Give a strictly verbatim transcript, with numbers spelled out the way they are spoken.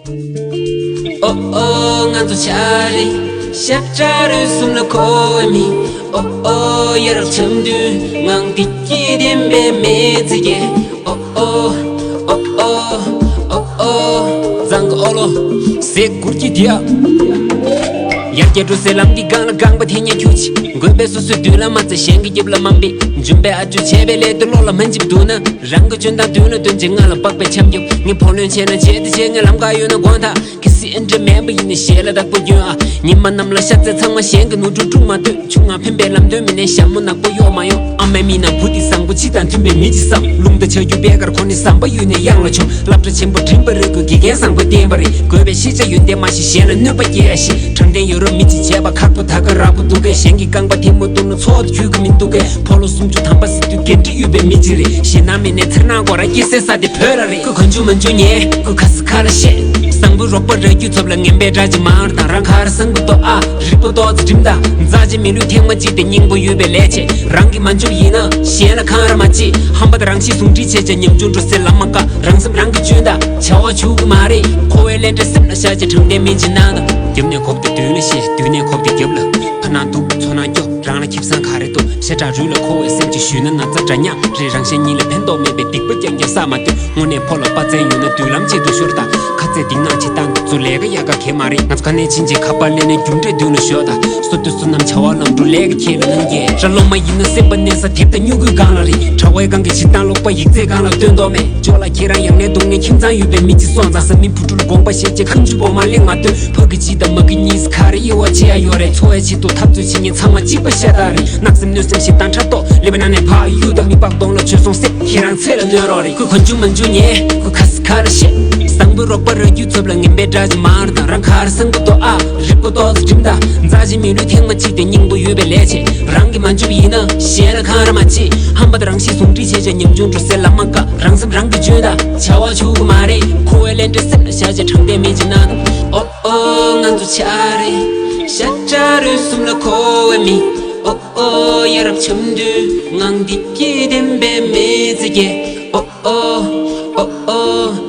ཨོ་ཨོ་ང་ཚོ་ཆ་རེད། ཤ་ཁྲག་རུས་གསུམ་ལ་མཁོ་བའི་མི། ཨོ་ཨོ་ཡ་རབས་འཆམ་མཐུན་ངང་བདེ་སྐྱིད་ལྡན་པའི་མི་ཚེ་སྐྱེལ། ཨོ་ཨོ་ཨོ་ཨོ་ཨོ་ཨོ། གཙང་གི་ཨོ་ལོ། ཟེ་གུར་གྱི་དེ་ཡ། ཡར་རྒྱས་འགྲོ་སའི་ལམ་འདི་སྒང་ལ་རྐང་པ་འཐེན་ཉེན་ཁྱུག་ཅིག་དགོས་པའི་སོ་སོའི་མདུན་ལ་མ་ཚད་གཞན་གྱི་རྒྱབ་ལ་མ་འབད། འཇུམ་པའི་ཨ་ཅོ་བྱས་པའི་ལས་དུ་བློ་ལ་མ་འཇིབ་འདུག་ན། རང་གི་འཇོན་ཐང་མདུན་ལ་སྟོན་ཅིག་ང་ལ་སྤགས་པའི་ཆབ་རྒྱུག་ངས་བུ་ལོན་བྱས་ན་བྱས་ཏེ་བྱས། ངས་ལམ་ཁ་གཡོལ་ན་དགོངས་དག་གལ་སྲིད་ཨེ་འདྲ་མེད་པ་ཡིན་ན་ཞལ་ལ་བདག་པོ་སྐྱོན་ཨ། ཉི་མ་གནམ་ལ་ཤར་ཚེ་ཚང་མ་གཞན་གྱི་ནོར་འཁྲུལ་དཀྲུག་མ་སྡོད། ཆུང་ང་ཕན་པའི་ལམ་སྟོན་མི་ནས་ཞྭ་མོ་ནག་པོ་གཡོག་མ་ཡོང་། ཨ་མའི་མིག་ནང་བུ་འདི་བཟང་པོ་ཕྱི་དང་མཐུན་པའི་མི་ཅིག་བསམ། རླུང་རྟ་ཆག་རྒྱུ་པའི་ཁར་ཁོ་ནི་ཟམ་པ་གཡུག་ནས་གཡང་ལ་མཆོང་། སློབ་གྲྭ་ཆེན་པོ་འགྲིམ་པ་རེད། ཁོས་དགེ་རྒན་བཟང་པོ་བསྟེན་པ་རེད། དགོས་པའི་ཤེས་བྱ་ཡོན་ཏན་མ་ཤེས་གཞན་ལ་གནོད་པ་སྐྱེལ་ཡ་ཤེས། དྲང་བདེན་ཡོད་རབས་མི་ཅིག་བྱས་པ་ཁག་པོ་ད་ག་རག་པོ་འདུག་གས། གཞན་གྱི་རྐང་པ་ཐལ་མོ་གཏུག་ན་ཚོགས་དུ་འཁྱུད་ཀྱི་མི་འདུག་གས། ཕོ་ལོ་སུམ་ཅུ་ཐམ་པ་ཟེར་དུས་འགན་འཁྲི་ཡོད་པའི་མི་ཅིག་རེད། ཞེད་སྣང་མེད་ནས་འཚེར་སྣང་སྒོ་ར་སྐྱེ་སའི་ས་དེ་བོད་ར་རེད། ཁོས་གང་བྱུང་མང་བྱུང་ཉན། ཁོས་ཁ་ས་ཁ་ལ་བཤད། བཟང་པོའི་རོགས་པ་རག་རྒྱུ་ཚབ་ལ་ངན་པའི་དགྲ་ཅིག་མང་ར་དང་། རང་ཁ་ར་བཟང་པོ་ཏོ་ཨ། རིག་པ་ཏོག་ཙམ་འགྲིམ་དང་། མཛའ་ཆེ་མི་ལུས་ཐེངས་མ་གཅིག་དེ་སྙིང་པོ་ཡོད་པའི་ལས་བྱེད། རང་གི་མ་འཇུག་ཡིན་ན་གཞན་ལ་འཁང་ར་མ་བྱེད། ཧམ་པ་དང་རང་གཤིས་ཟུང་འབྲེལ་བྱས་བྱས་ཉམ་ཆུང་འགྲོ་སའི་ལམ་མ་བཀག་རང་སེམས་རང་གིས་གཅུན་དང་། བྱ་བ་བྱུག་གི་མ་རེད། འཁོར་བའི་ལས་འབྲས་སེམས་ལ་བཞག་བྱས་དྲང་བདེན་མིན་ཅིག་གནང་དང་། རྒྱབ་ནས་འཁོབ་སྟེ་མདུན་ལ་བཤད། མདུན་ནས་འཁོབ་སྟེ་རྒྱབ་ལ། ཕར་ནང་འདུག་ཚུར་ནང་སྐྱོ། རང་ལ་ཁེ་བཟང་ག་རེ་འདུག་ཤ་ཁྲག་རུས་ལ་འཁོར་བའི་སེམས་ཀྱིས་ཞུས་ན་ན་ཚ་འདྲ་ཉག་རེད། རང་གཞན་གཉིས་ལ་ཕན་ཐོགས་མེད་པའི་སྡིག་པ་རྐྱང་རྐྱང་བསགས་མ་སྡོད། དངོས་གནས་ཕོ་ལ་དཔའ་རྩལ་ཡོད་ན་མདུན་ལམ་ཆེད་དུ་ཤོར་དང་། ཁ་ཚད་སྡིག་སྣང་བྱེད་སྟངས་འདི་ཚོ་ལས་ཀ་ཡག་ག་གས་མ་རེད། ང་ཚོ་ག་ནས་ཕྱིན་ཅིག་ཁ་པར་ལེན་ནས་རྒྱུ་འབྲས་མདུན་ལ་ཤོར་དང་། སོ་དུས་བསོད་ནམས་བྱ་བ་ལམ་འགྲོ་ལས་ཀ་ཁྱེད་ལ་གནང་རྒྱུ། ར་ལོ་མ་ཡིན་ན་སེམས་པ་གནས་ས་དེབ་དང་སྨྱུ་གུའི་སྒང་ལ་རེད། དྲ་བའི་སྒང་གི་བྱེད་སྟངས་ལོག་པ་ཡིག་ཚད་སྒང་ལ་སྟོན་མདོག་མེད། ཅོག་ལ་ཁྱེད་རང་ཡང་ནས་སྡུག་བསྔལ་ཁྱིམ་ཚང་ཡོད་པའི་མི་གཅིག་སོང་ཙང་། བཟའ་མི་བུ་ཕྲུག་ལ་དགོངས་པ་བཞེས་བྱས་ཁ་མཆུ་སྦོམ་མ་གླེང་མ་སྡོད། ཕ་གི་གཅིག་དང་མ་གི་གཉིས་ག་རེ་དབྱེ་བ་ཕྱེ་ཡ་ཡོད་རེད། འཚོ་བའི་ཆེད་དུ་འཐབ་རྩོད་བྱེད་མཁན་ཚང་མ་གཅིག་པ་ཤ་སྟག་རེད། གནག་སེམས་གནོད་སེམས་ཞེ་སྡང་ཕྲག་དོག་ལེ་བའི་ནང་ནས་ཕར་གཡུག་དང་། མི་ལྤགས་གདོང་ལ་བྱོལ་སོང་ཟེར་ཁྱེད་རང་ཚེ་ལ་གནོད་རོགས་རེད། ཁོས་གང་བྱུང་མང་བྱུང་ཉན། ཁོས་ཁ་ས་ཁ་ལ་བཤད། བཟང་པོའི་རོགས་པ་རག་རྒྱུ་ཚབ་ལ་ངན་པའི་དགྲ་ཅིག་མང་ར་དང་། རང་ཁ་ར་བཟང་པོ་ཏོ་ཨ། རིག་པ་ཏོག་ཙམ་འགྲིམ་དང་། མཛའ་ཆེ་མི་ལུས་ཐེངས་མ་གཅིག་དེ་སྙིང་པོ་ཡོད་པའི་ལས་བྱེད། རང་གི་མ་འཇུག་ཡིན་ན་གཞན་ལ་འཁང་ར་མ་བྱེད། ཧམ་པ་དང་རང་གཤིས་ཟུང་འབྲེལ་བྱས་བྱས་ཉམ་ཆུང་འགྲོ་སའི་ལམ་མ་བཀག་རང་སེམས་རང་གིས་གཅུན་དང་། བྱ་བ་བྱུག་གི་མ་རེད། འཁོར་བའི་ལས་འབྲས་སེམས་ལ་བཞག་བྱས་དྲང་བདེན་མིན་ཅིག་གནང་དང་། ཨོ་ཨོ་ང་ཚོ་ཆ་རེད། ཤ་ཁྲག་རུས་གསུམ་ལ་མཁོ་བའི་མི། ཨོ་ཨོ་ཡ་རབས་འཆམ་མཐུན་ངང་བདེ་སྐྱིད་ལྡན་པའི་མི་ཚེ་སྐྱེལ། ཨོ་ཨོ་ཨོ་ཨོ།